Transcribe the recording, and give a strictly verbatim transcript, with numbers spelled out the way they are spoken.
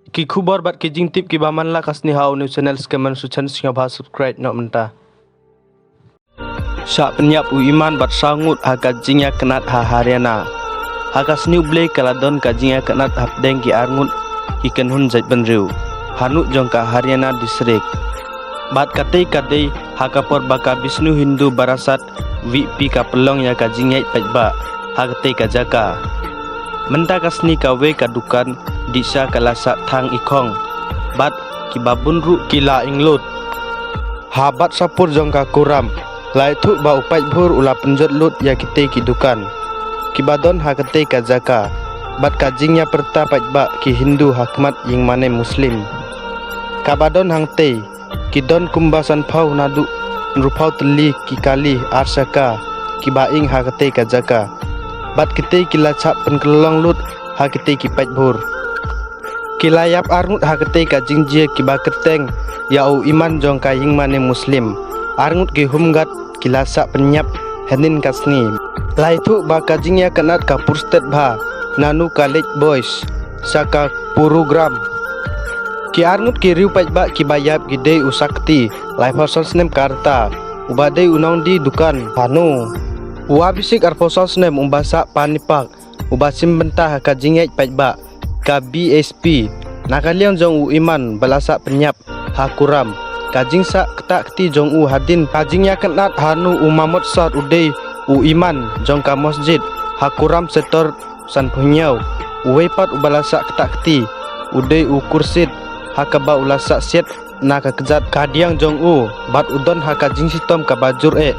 Ki khubor bad ki jingtip kiba man la ka sni ha u new channel Skemmer Suchan, sngewbha subscribe noh mynta. Shah pynïap u Iman bad saw ngut ha ka jingïakynad ha Haryana. Ha ka sni U Blei ka la don ka jingïakynad hapdeng ki arngut ki kynhun jaitbynriew hanuh jong ka Haryana district. Bad katei ka dei ha ka por ba ka Vishnu Hindu Parishad V P ka pynlong ïa ka jingïaid paidbah ha katei ka jaka. Mynta ka sni kawei ka dukan dih sha ka la sah thang ikhong bad kiba bun ruh ki la ing lut. Ha Badshahpur jong ka Kuram, la ïathuh ba u paidbhur u la pynjot lut ïa kitei ki dukan kiba don ha katei ka jaka bad ka jingïapyrta paidbah ki Hindu ha khmat ïingmane Muslim. Kaba don hangtei ki don kumba sanphew naduh hynriewphew tylli ki kali ar shaka kiba ing ha katei ka jaka. Bad kitei ki la shah pynkyllong lut ha kitei ki paidbhur. Ki la ïap arngut ha katei ka jingjia kiba kyrteng ïa u Iman jong ka ïingmane Muslim. Arngut ki home guard ki la shah pynïap hynnin ka sni. La ïathuh ba ka jingïakynad ka pur stet bha na nu ka Lake Boys sha ka Purugram. Ki arngut ki riew paidbah kiba ïap ki dei u Sakti, laiphew san snem ka rta, uba dei u nongdie dukan hano. U Abhishek, arphew san snem, uba sah Panipat, uba shim bynta ha ka jingïaid paidbah ka B S P. Na ka liang jong u Iman ba la sah pynïap ha Kuram, ka jingsah ktah kti jong u hadien ka jingïakynad hano u Mamotsar u dei u imam jong ka masjid ha Kuram sector sanphew hynñiew. Uwei pat uba la sah ktah kti u dei u Khurshid, ha kaba u la sah siat na ka kjat kadiang jong u bad u don ha ka jingshitom kaba jur eh.